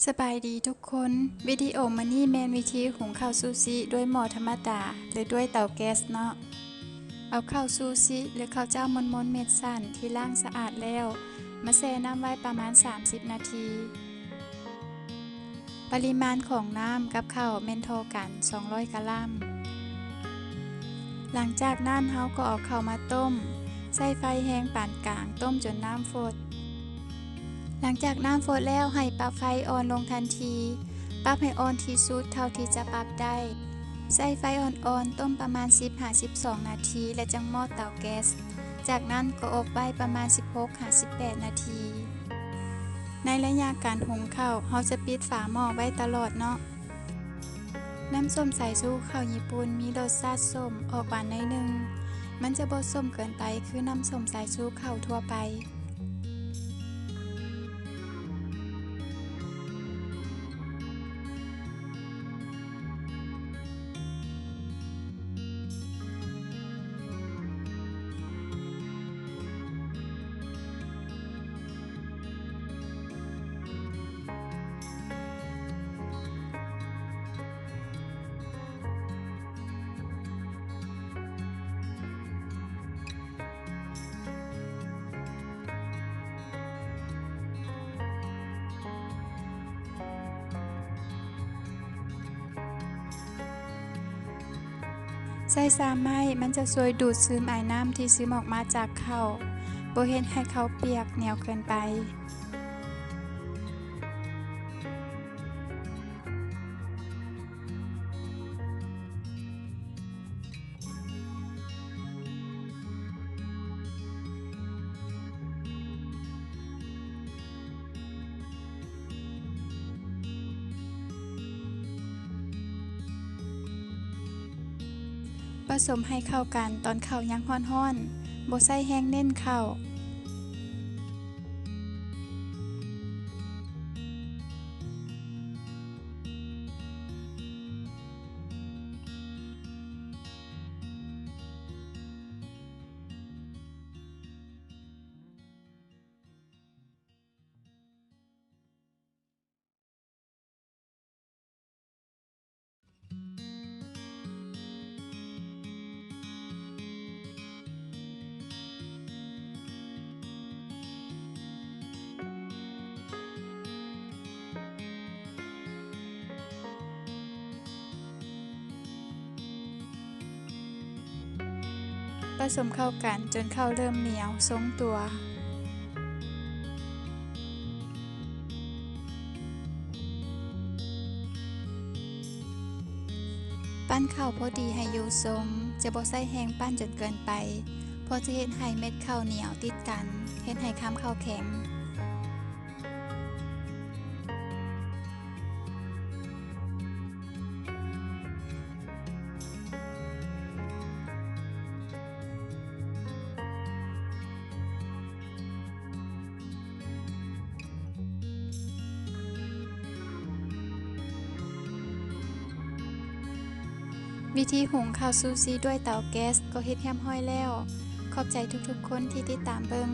ສະບາຍດີທຸກຄົນ, ວິດີໂອມື້ນີ້ແມ່ນວິທີຫຸງເຂົ້າຊູຊິດ້ວຍໝໍ້ທຳມະດາ ຫຼື ດ້ວຍເຕົາແກັສເນາະ. ເອົາເຂົ້າຊູຊິ ຫຼື ເຂົ້າຈ້າວມົນໆເມັດສັ້ນທີ່ລ້າງສະອາດແລ້ວ ມາແຊ່ນ້ຳໄວ້ປະມານສາມສິບນາທີ. ປະລິມານຂອງນ້ຳກັບເຂົ້າແມ່ນທໍ່ກັນສອງຮ້ອຍກຣາມ. ຫຼັງຈາກນັ້ນເຮົາກໍເອົາເຂົ້າມາຕົ້ມ ໃຊ້ໄຟແຮງປານກາງ ຕົ້ມຈົນນ້ຳຟົດ. ຫຼັງຈາກນ້ຳຟົດແລ້ວ ໃຫ້ປັບໄຟອ່ອນລົງທັນທີ, ປັບໃຫ້ອ່ອນທີ່ສຸດເທົ່າທີ່ຈະປັບໄດ້. ໃຊ້ໄຟອ່ອນໆ ຕົ້ມປະມານສິບຫາສິບສອງນາທີ ແລະ ຈຶ່ງມອດເຕົາແກັສ. ຈາກນັ້ນກໍອົບໄວ້ປະມານສິບຫົກຫາສິບແປດນາທີ. ໃນໄລຍະການຫຸງເຂົ້າ ເຮົາຈະປິດຝາໝໍ້ໄວ້ຕະຫຼອດເນາະ. ນ້ຳສົ້ມສາຍຊູເຂົ້າຍີ່ປຸ່ນມີລົດຊາດສົ້ມ ອອກຫວານໜ້ອຍໜຶ່ງ. ມັນຈະບໍ່ສົ້ມເກີນໄປຄືນ້ຳສົ້ມສາຍຊູເຂົ້າທົ່ວໄປ. ໃສ່ຊາມໄມ້ ມັນຈະຊ່ວຍດູດຊຶມອາຍນ້ຳທີ່ຊຶມອອກມາຈາກເຂົ້າ, ບໍ່ເຮັດໃຫ້ເຂົ້າປຽກໜຽວເກີນໄປ. ປະສົມໃຫ້ເຂົ້າກັນຕອນເຂົ້າຍັງຮ້ອນໆ, ບໍ່ໃຊ້ແຮງເນັ້ນເຂົ້າ. ປະສົມເຂົ້າກັນຈົນເຂົ້າເລີ່ມໜຽວຊົງຕົວ. ປັ້ນເຂົ້າພໍດີໃຫ້ຢູ່ຊົງ, ຈະບໍ່ໃຊ້ແຮງປັ້ນຈົນເກີນໄປ, ເພາະຈະເຮັດໃຫ້ເມັດເຂົ້າໜຽວຕິດກັນ, ເຮັດໃຫ້ຄຳເຂົ້າແຂງ. ວິທີຫຸງເຂົ້າຊູຊິດ້ວຍເຕົາແກັສກໍເຮັດຮຽບຮ້ອຍແລ້ວ. ຂອບໃຈທຸກໆຄົນທີ່ຕິດຕາມເບິ່ງ.